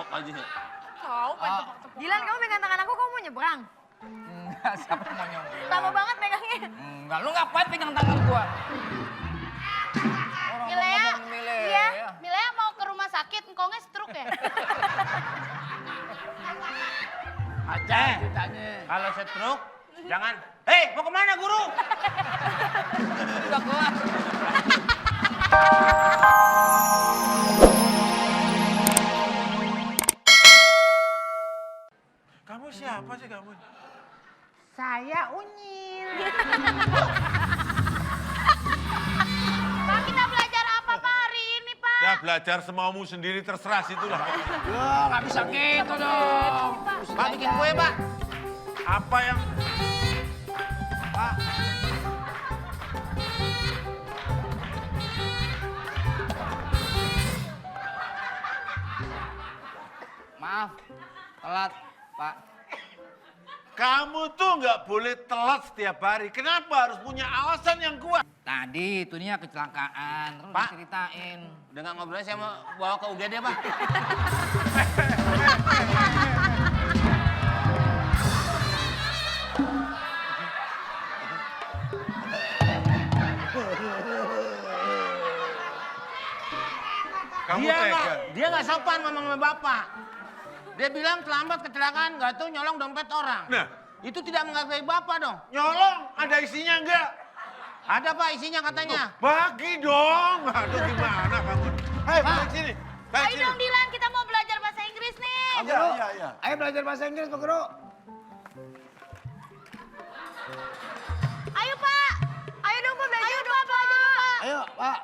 tebak aja. Tahu pengen tebak-tebak. Dilan, kamu pegang tangan aku, kamu mau nyebrang? Enggak, siapa yang mau nyobrol? Lama banget megangnya. Enggak, lu ngapain pegang tangan gua? Orang Milea, ngomong Milea. iya, Milea mau ke rumah sakit, engkongnya stroke ya? Aceh ditanya. Kalau stroke, jangan. Hei, mau kemana guru? Udah kelar. Kamu siapa sih kamu? Saya Unyil. Pak, kita belajar apa Pak hari ini Pak? Ya belajar semaumu sendiri terserah situlah. Loh, nggak bisa gitu dong. Pak, bikin kue, Pak. Apa yang... Pak. Maaf, telat, Pak. Kamu tuh nggak boleh telat setiap hari. Kenapa harus punya alasan yang kuat? Tadi itunya kecelakaan, terus Pak. diceritain. Dengan ngobrolnya saya mau bawa ke UGD, Pak. Kamu dia tega. nggak sopan ngomong sama bapak. Dia bilang terlambat kecelakaan, nggak tahu nyolong dompet orang. Nah, Itu tidak menghargai bapak dong. nyolong ada isinya enggak? Ada Pak isinya katanya. Bagi dong. Aduh gimana kamu? Hei, balik sini. Balik Ayo sini. dong Dilan, kita mau belajar bahasa Inggris nih. Pak Iya, Guru, iya, iya. ayo belajar bahasa Inggris, Pak Guru. Ayo Pak. Ayo dong, Pak, belajar Ayo dong, Pak, belajar dong, Pak. Ayo, Pak.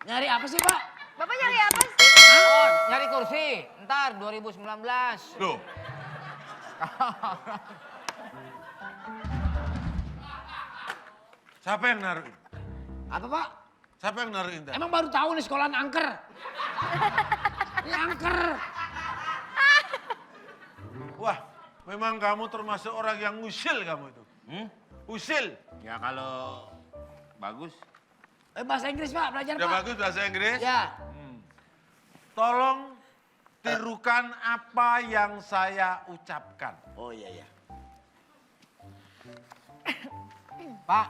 Nyari apa sih, Pak? Bapak nyari apa sih? Oh, nyari kursi. Ntar 2019. Loh, siapa yang naruhin? Apa, Pak? Siapa yang naruhin tadi? Emang baru tahu nih sekolahan angker. Ini angker. Wah, memang kamu termasuk orang yang usil kamu itu. Usil. Ya kalau bagus. Bahasa Inggris, Pak. Belajar, Udah Pak. bagus bahasa Inggris? Ya. Tolong tirukan apa yang saya ucapkan. Oh, iya, iya. Pak.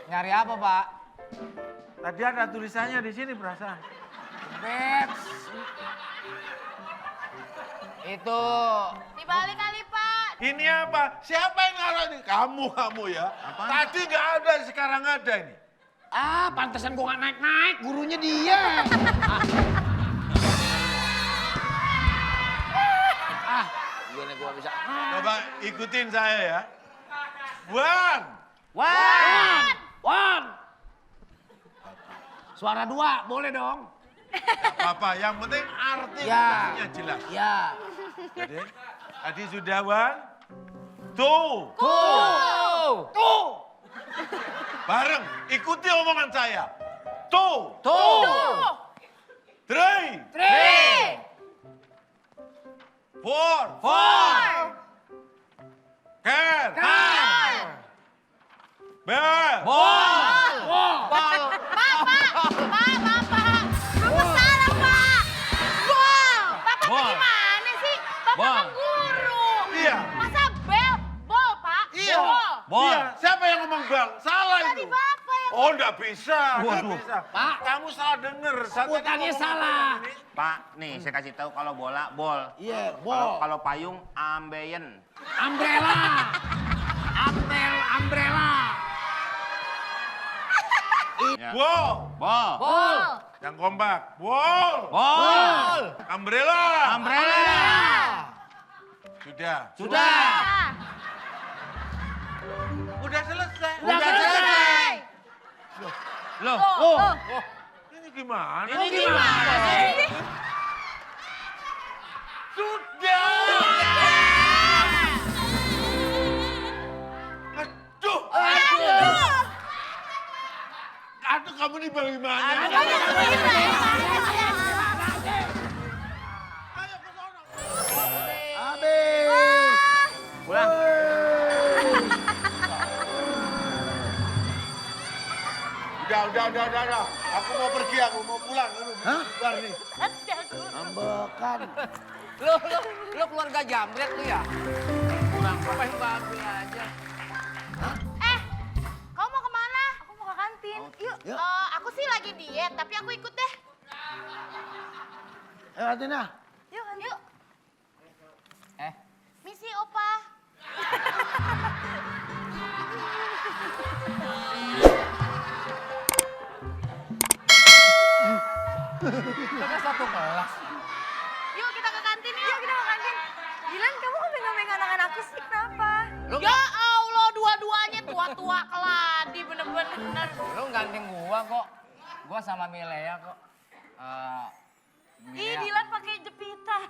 Nyari apa, Pak? Tadi ada tulisannya di sini perasaan. Bebs. Itu. Dibalik kali Pak. Ini apa? Siapa yang naruh ini? Kamu ya. Tadi nggak ada, sekarang ada ini. Ah, pantesan gua nggak naik-naik. Gurunya dia. Gimana gua bisa? Coba ikutin saya ya. One. One. Suara dua, boleh dong? Apa? Yang penting arti Ya. maksudnya jelas. Ya. Jadi, tadi sudah one, two. Tuh. Bareng, ikuti omongan saya. Two, Tuh. three, four, can, bear, Bol. Bapak. Apa salah Pak? Bol. Bapak tuh gimana sih? Bapak Bol. kan guru. Iya. Masa bel? Bol Pak. Iya. Bol. Iya. Siapa yang ngomong bang? Salah Tadi itu. Bapak yang Oh, enggak bisa. Enggak Waduh. bisa. Pak. Kamu salah denger. Saya tadi Sebutannya ngomong salah. ini. Pak, nih saya kasih tahu kalau bola bol. Iya, Kalau bol. kalau payung ambeien. Umbrella. Umbrella. Ya. Wow. Bol. Bol. Yang kompak. Wow. Bol. Umbrella. Umbrella. Sudah. Sudah. Udah selesai. Udah selesai. Loh. Ini gimana? Ini gimana sih? Sudah. Aduh. Aduh, kamu nih bagaimana? Habis. Pulang. Udah. Udah. Aku mau pergi, aku mau pulang. Hah? Keluar nih. Ambekan. Lu keluarga jambret lu ya? Kurang ngapain babi aja. Kamu mau kemana? Aku mau ke kantin. Yuk. Yuk. Aku sih lagi diet, tapi aku ikut deh. Ayo Atina. Yuk kantin. Yuk, Eh, misi opa. kita satu kelas. Yuk kita ke kantin yuk. Yuk kita ke kantin. Dilan, kamu kok pegang-pegang tangan aku sih? Kenapa? Lu Ya Allah, dua-duanya tua-tua keladi bener-bener. lu gandeng gua kok. Gua sama Milea kok. Ih, Dilan pakai jepitan.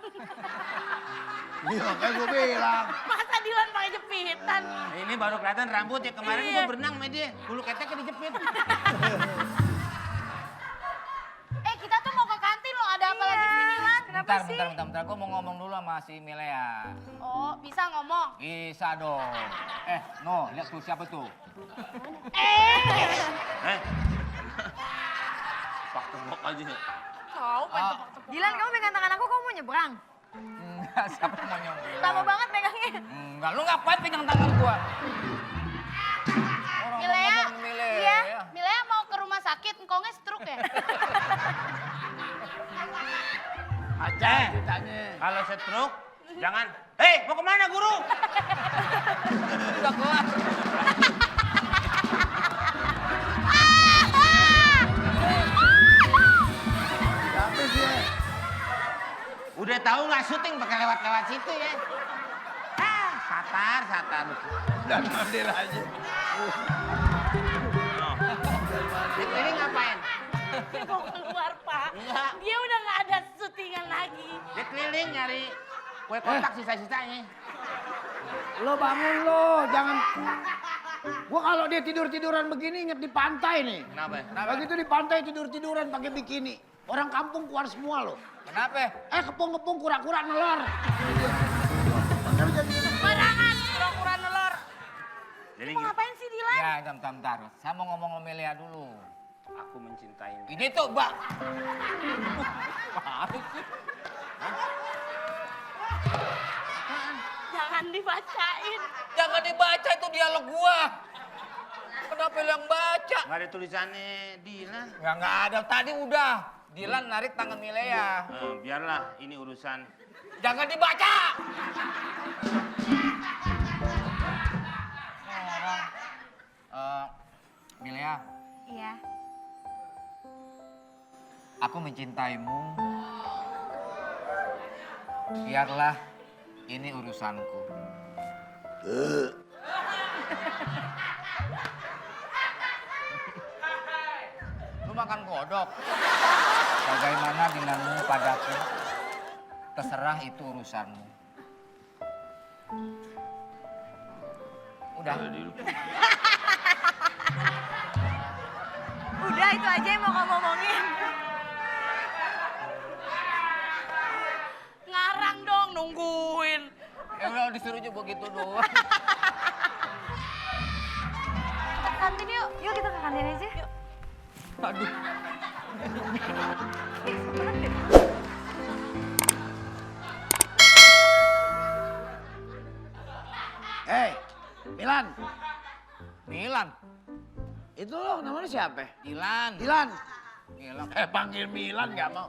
Iya, kayak gue bilang. Masa Dilan pakai jepitan? Ini baru kelihatan rambut ya. Kemarin Iya. gua berenang sama dia. Bulu keteknya dijepit. Kita tuh mau ke kantin loh, ada apa lagi sih Dilan? Kenapa sih? Bentar. Gua mau ngomong dulu sama si Milea. Oh, bisa ngomong? Bisa dong. No, lihat tuh siapa tuh? Pak tembok aja. Tahu Dilan, kamu pegang tangan aku, kamu mau nyebrang? Enggak, siapa mau nyomong? Lama banget pegangnya. Enggak, lu ngapain pegang tangan gua? Orang Milea, ngomong Milea. Iya. Milea mau ke rumah sakit, engkongnya stroke ya? Aja ditanya. Kalau stroke, jangan. Hei, mau kemana guru? Udah kelas. Siapa sih ya? Udah tahu nggak syuting pakai lewat-lewat situ ya? Satar. Dan ambil aja. Ini ngapain? Dia mau keluar, Pak. Enggak. Dia udah nggak ada syutingan lagi. Dia keliling nyari kue kotak sisa-sisanya. Lo bangun lo, jangan. Gua kalau dia tidur-tiduran begini inget di pantai nih. Kenapa? Begitu di pantai tidur-tiduran pakai bikini. Orang kampung keluar semua lo. Kenapa? Kepung-kepung kura-kura nelor. Barangan, kura-kura nelor. Jadi Mau ngapain sih Dilan? Ya, bentar. Saya mau ngomong sama Milea dulu. aku mencintaimu. Ini tuh, Mbak. Jangan dibacain. Jangan dibaca itu dialog gua. Kenapa lu yang baca? Nggak ada tulisannya Dilan. Ya nggak ada. Tadi udah. Dilan narik tangan Milea. Biarlah ini urusan. Jangan dibaca. Orang. Milea, Iya. aku mencintaimu. Biarlah ini urusanku. Lu makan kodok. Bagaimana denganmu padaku? Terserah itu urusanmu. Udah. Udah, itu aja yang mau kamu ngomongin. Ngarang dong, nungguin. Ya udah disuruh juga begitu doang. Ke kantin yuk. Yuk kita ke kantin aja. Yuk. Aduh. Milan. Milan. Itu lo namanya siapa? Dilan. Dilan. Milan. Panggil Milan nggak mau.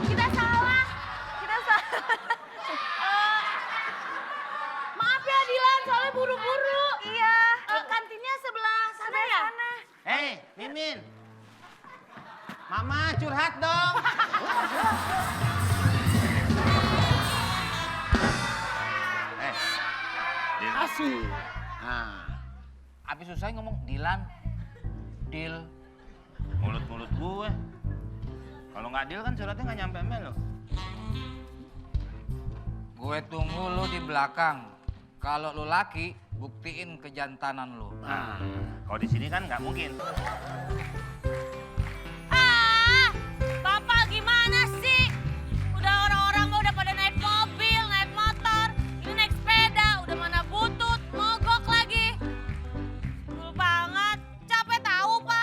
Kita salah. Kita salah. Maaf ya Dilan, soalnya buru-buru. Iya. Kantinnya sebelah sana ya? Hei, Mimin. Mama curhat dong. Asih. Nah. Habis susah ngomong Dilan. Dil. Mulut-mulut gue. Kalau nggak deal kan suratnya nggak nyampe mail lo. Gue tunggu lu di belakang. Kalau lu laki, buktiin kejantanan lu. Nah, kalau di sini kan nggak mungkin. Bapak gimana sih? Udah orang-orang mah udah pada naik mobil, naik motor, ini naik sepeda, udah mana butut, mogok lagi. Dulu banget, capek tahu Pak.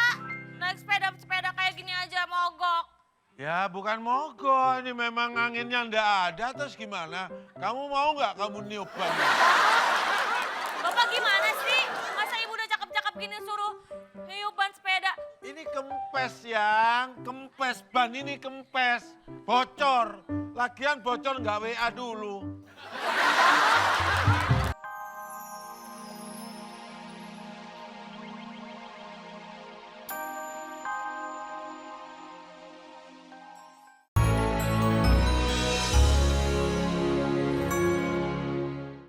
bukan mogok. Ini memang anginnya ndak ada, terus gimana? Kamu mau nggak kamu niup ban? Bapak gimana sih? Masa ibu udah cakep-cakep gini suruh niup ban sepeda? Ini kempes yang, kempes ban ini kempes. Bocor. Lagian bocor nggak WA dulu.